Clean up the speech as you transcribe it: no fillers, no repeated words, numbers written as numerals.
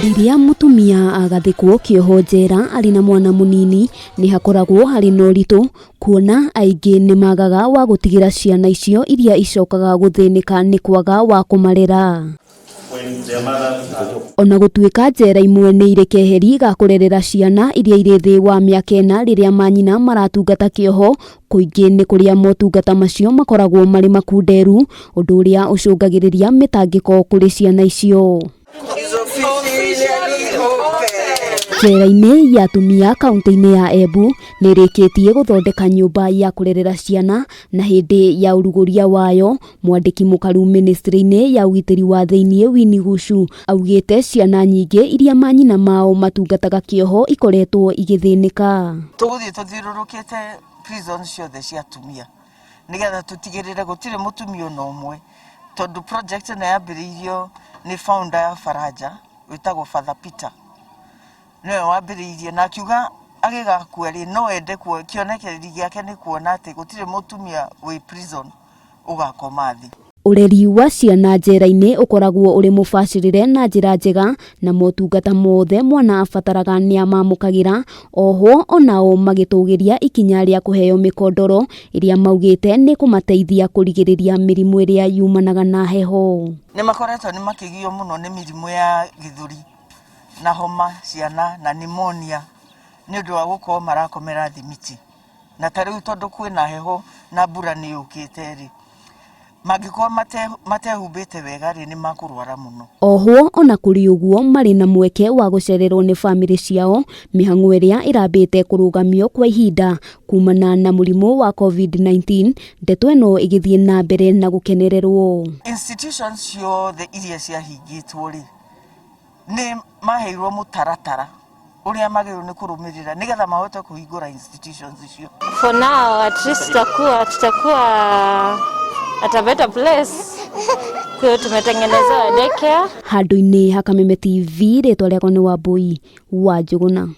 Rĩrĩa mũtumia agathĩkwo kĩoho njera arĩ na mwana mũnini nĩ hakoragwo harĩ na ũritũ kuona aingĩ nĩ magaga wa gũtigĩra ciana icio iria icokaga gũthĩnĩka nĩ kwaga wa kũmarera. Ona gũtuĩka njera imwe nĩ irĩ keheri ga kũrerera ciana iria irĩ thĩ wa mĩaka ĩna rĩrĩa manyina maratungata kĩoho, kũingĩ nĩ kũrĩa motungata macio makoragwo marĩ makunderu, ũndũ ũrĩa ũcũngagĩrĩria mĩtangĩko kũrĩ ciana icio. Njera-inĩ ya atumia kaunti-inĩ ya Embu nĩ ĩrĩkĩtie gũthondeka nyũmba ya kũrerera ciana na hĩndĩ ya ũrugũria wayo mwandĩki mũkaru ministry-inĩ ya ũgitĩri wa thĩinĩ Winnie Guchu augĩte ciana nyingĩ iria manyina mao matungataga kĩoho ikoretwo igĩthĩnĩka. Tũgũthiĩ tũthiũrũrũkĩte prison ciothe cia atumia nĩgetha tũtigĩrĩre gũtirĩ mũtumia ona ũmwe, tondũ project ĩno yambĩrĩirio nĩ founder ya Faraja wĩtagwo Father Peter, nĩwe wambĩrĩirie na akiuga agĩgakua rĩ, no ende kĩonekereria gĩake nĩ kuona atĩ gũtirĩ mũtumia wĩ prison ũgakoma thĩ. Ũreri wa ciana njera-inĩ ũkoragwo ũrĩ mũbacĩrĩre na njĩra njega na motungata mothe mwana abataraga nĩ amamũkagĩra, oho onao magĩtũgĩria ikinya rĩa kũheo mĩkondoro ĩrĩa maugĩte nĩ kũmateithia kũrigĩrĩria mĩrimũ ĩrĩa yumanaga na heho. Nĩ makoretwo nĩ makĩgio mũno nĩ mĩrimũ ya gĩthũri na homa ciana na pneumonia nĩ ũndũ wa gũkorwo marakomera thimiti. Na ta rĩu tondũ kwĩna heho na mbura nĩ yũkĩte rĩ, mangĩkorwo matehumbĩte wega rĩ, nĩ makũrwara mũno. Ohwo ona kũrĩ ũguo marĩ na mweke wa gũcererwo nĩ bamĩrĩ ciao mĩhang'o ĩrĩa ĩrambĩte kũrũgamio kwa ihinda kumana na mũrimũ wa COVID-19, ndeto ĩno ĩgĩthiĩ na mbere na gũkenererwo. Institutions ciothe iria ciahingĩtwo rĩ, nĩ maheirwo mũtaratara ũrĩa magĩrĩirwo nĩ kũrũmĩrĩra nĩgetha mahote kũhingũra institutions icio. For now at least tutakuwa at a better place. Kwa hiyo tumetengenezewa daycare. Handũ-inĩ ha Kameme TV rĩtwa rĩakwa nĩ Wambui wa Njũgũna.